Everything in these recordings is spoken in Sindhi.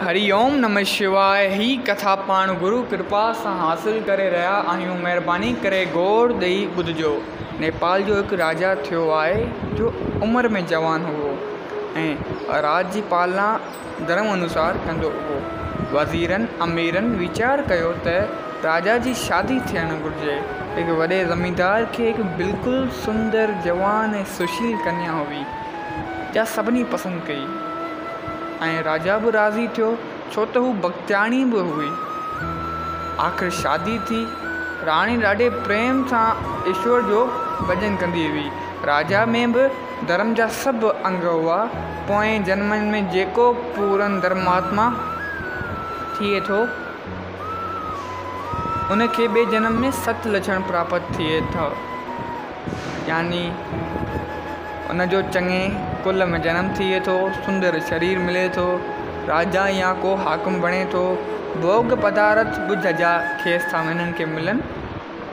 هري اوم نمه شواء هي ڪٿا پاڻ گرو ڪرپا سان حاصل ڪري رهيا آهيون مهرباني ڪري غور ڏئي ٻڌجو. نيپال جو هڪ راجا ٿيو آهي جو عمر ۾ جوان هئو ۽ راڄ جي پالنا ڌرم انوسار ڪندو هئو. وزيرن اميرن ويچار ڪيو ته راجا جي شادي ٿيڻ گهرجي. هڪ وڏي زميندار کي هڪ بلڪل سندر جوان ۽ سشيل ڪنيا هئي جا سڀني پسند ڪئي. ۽ راجا به راضي ٿيو، ڇو ته هو بختياڻي به هئي. آخر شادي ٿي. راڻي ڏاڍي پريم سان ايشور جو ڀڄن ڪندي هئي. راجا ۾ به ڌرم جا سڀ انگ هئا. پوئين جنمن ۾ جيڪو پورن ڌرماتما ٿئي ٿو، ان کي ٻئي جنم ۾ ست لڇڻ پراپت ٿئي ٿو. يعني ان جو چڱي ڪل ۾ جنم ٿئي ٿو، سندر شرير ملي ٿو، راجا يا ڪو حاڪم بڻي ٿو، ڀوڳ پدارٿ به جهجها کيس ٿا هنن کي ملن،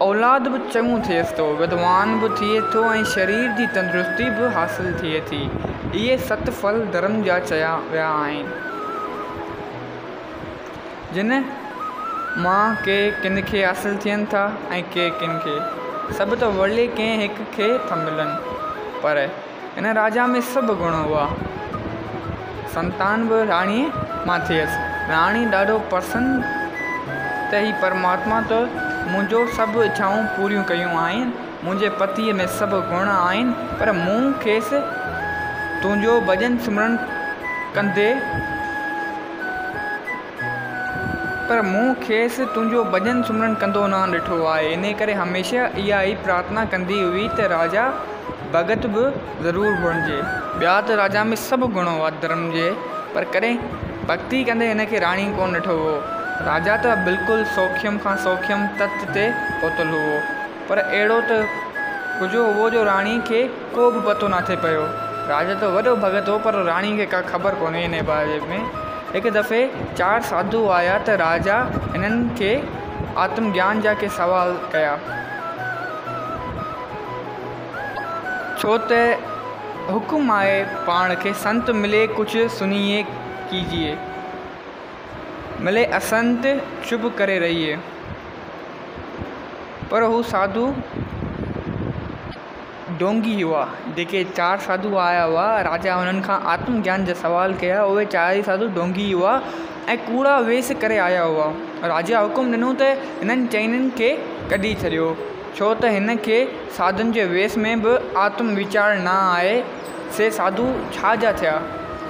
اولاد به چڱو ٿئيس ٿو، ودوان به ٿئي ٿو ۽ شرير جي تندرستي به حاصل ٿئي ٿي. اهي ست ڦل ڌرم جا چيا ويا آهن. جن مان ڪي ڪن کي حاصل ٿين ٿا ۽ ڪي ڪن کي. سڀ ته ورلي ڪنهن هڪ کي ٿا ملن. پر هن راجا ۾ سڀ گڻ هئا. سنتان به راڻيء مان ٿيس. راڻي ڏاڍو پرسن ته هي پرماتما ته منهنجو سڀ اڇائون پوريون ڪيون آهن. منهنجي پتيء ۾ سڀ گڻ آهن، پر مون کيس تنهنجو ڀڄن سمرن ڪندي. پر مون کيس تنهنجو ڀڄن سمرن ڪندو نه ڏٺو آهي. انهيء ڪري هميشه اها ئي پرارٿنا ڪندي هئي ته راجا ڀڳت به ضرور بڻجي. ٻيا ته راجا ۾ سڀ گڻ هئا ڌرم جي، پر ڪڏهن ڀڳتي ڪندي هن کي راڻي ڪونه ڏٺو هو. راجا ته بلڪل سوکيم کان سوکيم تت تي پهتل هئو. پر اهڙو ته ڳجهو هئو جو راڻي کي ڪو به پتو نه ٿي پيو. راجا ته وڏو ڀڳت هو پر راڻي کي ڪا خبر ڪونه هئي انهيء باري ۾. هڪ دفعي چار ساڌو آيا ته راجا هنن کي آتم گيان جا ڪي سوال ڪيا. ڇو ته حڪم آهي پاڻ کي سنت ملي ڪجهه سنيئي ڪيجيئي. ملي اسنت چپ ڪري رهيئي. پر هو ساڌو ڍونگي هئا. جيڪي چار ساڌو آيا هئا، راجا انهن کان آتم گيان جا سوال ڪيا. اهي چارئي ساڌو ڍونگي هئا ۽ ڪوڙا ويس ڪري آيا هئا. راجا حڪم ڏنو ته هنن چئني کي ڪڍي ڇڏيو، ڇو ته هن کي ساڌن جي ويس ۾ به آتم ويچار نه آهي، سي ساڌو ڇا جا ٿيا؟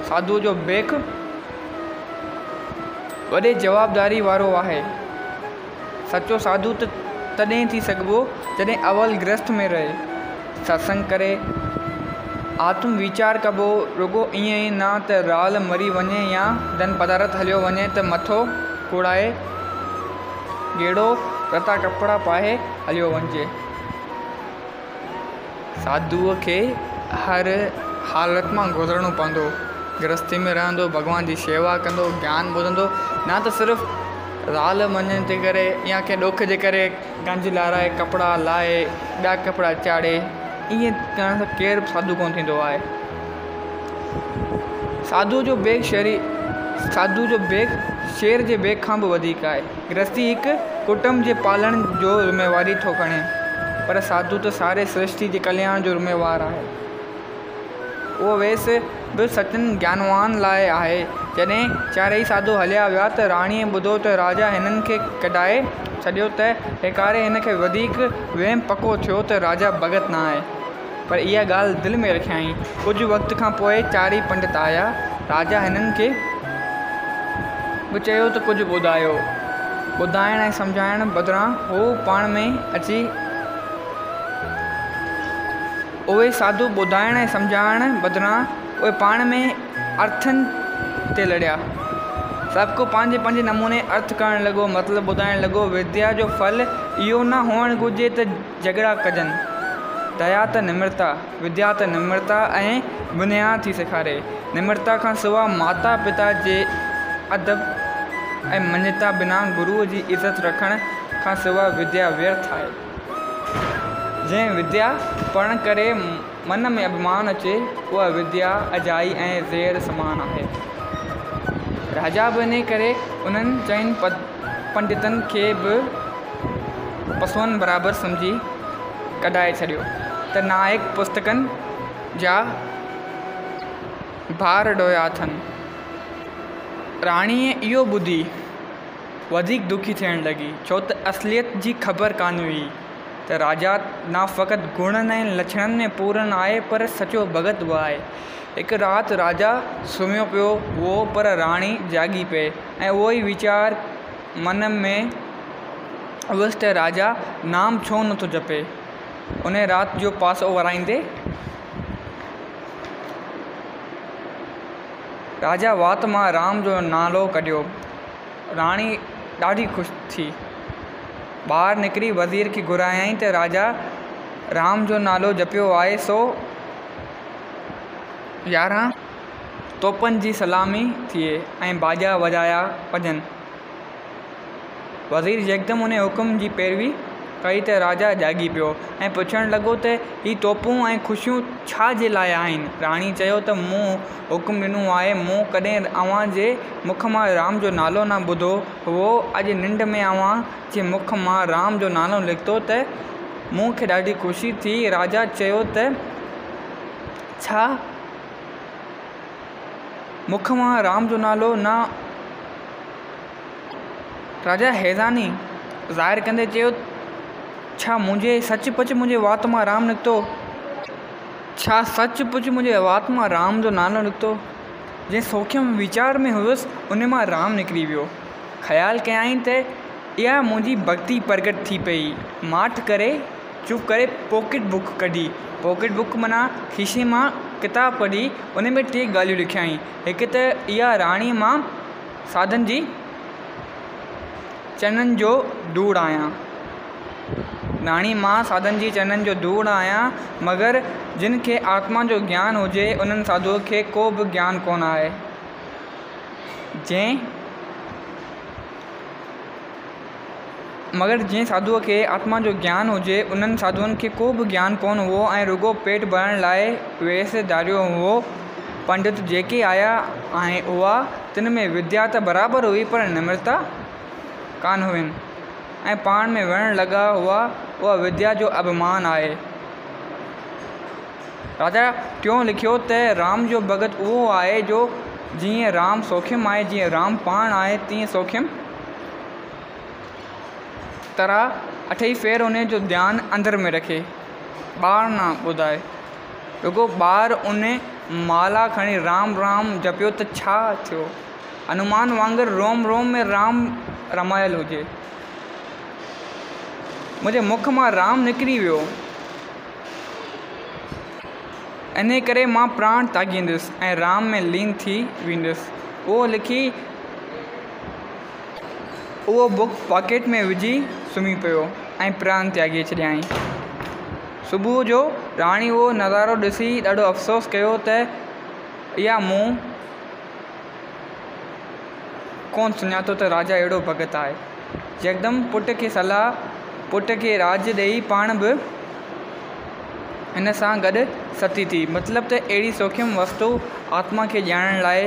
ساڌوء جو بيک وڏي جوابداري وارو آهي. سچو ساڌو ته تڏهن ٿي سگهبو جڏهن اول گرهست ۾ رهي، ستسنگ ڪري، آتم ويچار ڪبو، رڳو ائين ئي نه ته زال مري وڃي يا ڌن پدارٿ هليو وڃي ته مٿو ڪوڙائي گيڙو رتا ڪپڙا پائي هليو وڃجي. ساڌوء کي هر حالت مان گذرڻو پوندو. گرهستي ۾ رهندو، ڀڳوان جي شيوا ڪندو، گيان ٻڌندو، نه ته صرف زال مڃڻ جي ڪري يا ڪنهن ڏک جي ڪري گنج لارائي، ڪپڙا لاهي، ٻيا ڪپڙا چاڙهي، ائين ڪرڻ سان ڪير به ساڌو ڪونه ٿيندو آهي. ساڌوء جو بيک شري ساڌوء جو بيک شير جي بيک کان به وڌيڪ آهي. گرهستي هڪ ڪٽنب جي پالڻ جو ذميواري ٿو کڻي، پر ساڌو ته ساري سرشتي جي ڪلياڻ جو ذميوار آهي. اهو ويس به سچن گيانوان لاء آهي. جڏهن چارئي ساڌو هليا ويا ته راڻيء ٻڌو ته راجا هنن کي ڪڍائي ڇڏيو ته هيڪاري هن کي وڌيڪ وهم پڪو ٿيو ته راجا ڀڳت نه آهي. پر اها ڳالهه دل ۾ رکيائين. ڪجهه وقت کان پوء چارئي پنڊت آيا. راجا هنن کي به چيو ته ڪجهه ٻڌايو. ٻڌائڻ ۽ سمجهائڻ بدران هو پاڻ ۾ اچي. اهي ساڌو ٻڌائڻ ۽ سمجهائڻ بدران اهي پاڻ ۾ ارٿن تي لڙيا. سڀڪو پنهنجي پنهنجي نموني ارٿ ڪرڻ لڳو، مطلب ٻڌائڻ لڳو. وديا جو ڦل اهو نه هئڻ گهرجي ته جهڳڙا ڪجن. ديا ته نمرتا، وديا ته نمرتا ۽ ونيا ٿي سيکاري. نمرتا کان سوا ماتا پتا جي ادب ۽ مڃتا بنا گروء جي عزت رکڻ کان سوا وديا ويرٿ آهي. جنهن وديا پڙهڻ ڪري من ۾ اڀمان اچي، اها وديا اجائي ۽ زهر سمان آهي. راجا به انهيء ڪري انهن چئن پنڊتن کي به پسون برابر سمجهي ڪڍائي ڇڏيو ته نااهل پستڪن جا ڀار ڍويا اٿن. راڻيء اهو ٻڌي وڌيڪ دکي ٿيڻ لڳي، ڇو ته اصليت جي خبر ڪانه هئي ته راجا نه فقط گڻن ۽ لڇڻن ۾ پورن آهي، پر سچو ڀڳت به آهي. هڪ رات راجا سمهيو پيو هئو، پر راڻي جاڳي پئي ۽ اهو ئي ويچار من ۾ هئس ته راجا نام ڇو نٿو جپي؟ انهيء رات جو پاسو ورائيندي راجا وات مان رام جو نالو ڪڍيو. راڻي ڏاڍي خوش ٿي. ٻاهر نڪري وزير کي گهرايائين ته راجا رام جو نالو جپيو آهي سو 11 توپن جي سلامي ٿئي ۽ باجا وڄايا وڃن. وزير يڪدم ان حڪم جي پيروي ڪئي ته راجا جاڳي پيو ۽ پڇڻ لڳو ته هي توپون ۽ خوشيون ڇا جي لاء آهن؟ راڻي چيو ته مون حڪم ڏنو آهي، مون ڪڏهن اوهان جي مک مان رام جو نالو نه ٻڌو هئو، اڄ ننڊ ۾ اوهان جي مک مان رام جو نالو نڪتو ته مون کي ڏاڍي خوشي ٿي. راجا چيو ته ڇا مک مان رام جو نالو نه. راجا حيراني ظاهر ڪندي چيو، ڇا منهنجي سچ پچ منهنجي وات مان رام نڪتو؟ ڇا سچ پچ منهنجي وات مان رام جو نالو نڪتو؟ جنهن سوکيم ويچار ۾ هيس، ان مان رام نڪري ويو. خيال ڪيائين ته اها منهنجي ڀڳتي پرگٽ ٿي پئي. ماٺ ڪري، چپ ڪري پاڪيٽ بڪ ڪڍي، پاڪيٽ بڪ معنيٰ کيسي مان ڪتاب ڪڍي، ان ۾ ٽي ڳالهيون لکيائين. هڪ ته اها راڻي مان ساڌن جي چرنن جو ڌوڙ آهيان. راڻي مان ساڌن جي چرنن جو ڌوڙ آهيان، مگر جن کي آتما جو گيان هجي، انهن ساڌوء کي ڪو به گيان ڪونه آهي. جنهن مگر جنهن ساڌوء کي آتما جو گيان هجي، انهن ساڌوئن کي ڪو به گيان ڪونه هئو ۽ رڳو پيٽ ڀرڻ لاء ويس ڌاريو هئو. پنڊت جيڪي آيا هئا، تن ۾ وديا ته برابر هئي، پر نمرتا ڪانه هين ۽ پاڻ ۾ وڙهڻ لڳا هئا. اها وديا جو اڀمان آهي. راجا ٽيون لکيو ته رام جو ڀڳت اهو آهي، جو جيئن رام سوکيم آهي، جيئن رام پاڻ آهي، تيئن سوکيم طرح اٺئي پهر انهيء جو ڌيان اندر ۾ رکي، ٻاهر نه ٻڌائي. رڳو ٻاهر ان مالا کڻي رام رام جپيو ته ڇا ٿيو؟ هنومان وانگر روم روم ۾ رام رمايل هجي. منهنجي مک مان رام نڪري ويو. انهيء ڪري مان پراڻ تياڳيندس ۽ رام ۾ لين ٿي ويندس. اهو لکي اهو بڪ پاڪيٽ ۾ وجهي سمهي پيو ۽ پران تياڳي ڇڏيائين. صبح جو راڻي اهو نظارو ڏسي ڏاڍو افسوس ڪيو ته اها مون ڪونه سڃاتو ته راجا اهڙو ڀڳت آهي. يڪدم پٽ کي صلاح پٽ کي راڄ ڏيئي پاڻ به هن سان گڏ ستي ٿي. مطلب ته اهڙي سوکيم وستو آتما کي ڄاڻڻ لاء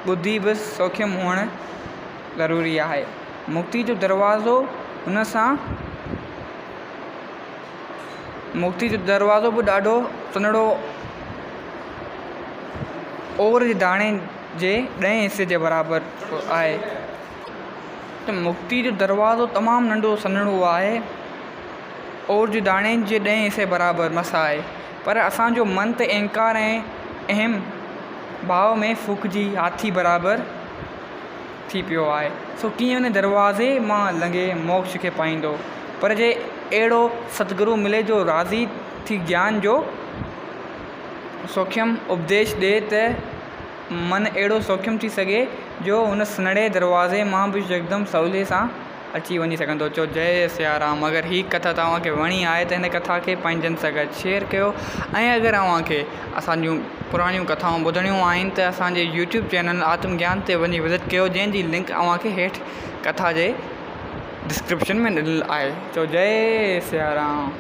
ٻڌي به سوکيم هئڻ ضروري آهي. مڪتي جو دروازو هن سان مڪتي جو دروازو به ڏاڍو سنهڙو اور جي داڻي جي ڏهين حصي جي برابر آهي. ته مڪتي جو دروازو تمام ننڍو سنهڙو آهي. اور جي داڻي جي ڏهين حصي برابر مس آهي. پر اسان جو من ته اهنڪار ۽ اهم ڀاو ۾ ڦوڪجي هاٿي برابر ٿي پيو آهي، سو ڪيئن ان دروازي مان لنگهي موڪش کي پائيندو؟ پر جي اهڙو ستگرو ملي جو راضي ٿي گيان جو سوکيم اپديش ڏئي ته من اهڙو سوکيم ٿي سگهي جو ان سنهڙي دروازي مان به يڪدم سولي سان اچي وڃي سگهندو. چئو جئي سيارام اگر هي ڪٿا توهان کي وڻي آهي ته هن ڪٿا کي پنهنجن سان گڏ شيئر ڪيو ۽ اگر اوهان کي اسان جون پراڻيون ڪٿائون ٻڌڻيون آهن ته اسان جي يوٽيوب چينل آتم گيان تي وڃي وزٽ ڪيو جنهن جي لنڪ اوهان کي هيٺ ڪٿا جي ڊسڪرپشن ۾ ڏنل آهي. چئو جئي سيارام.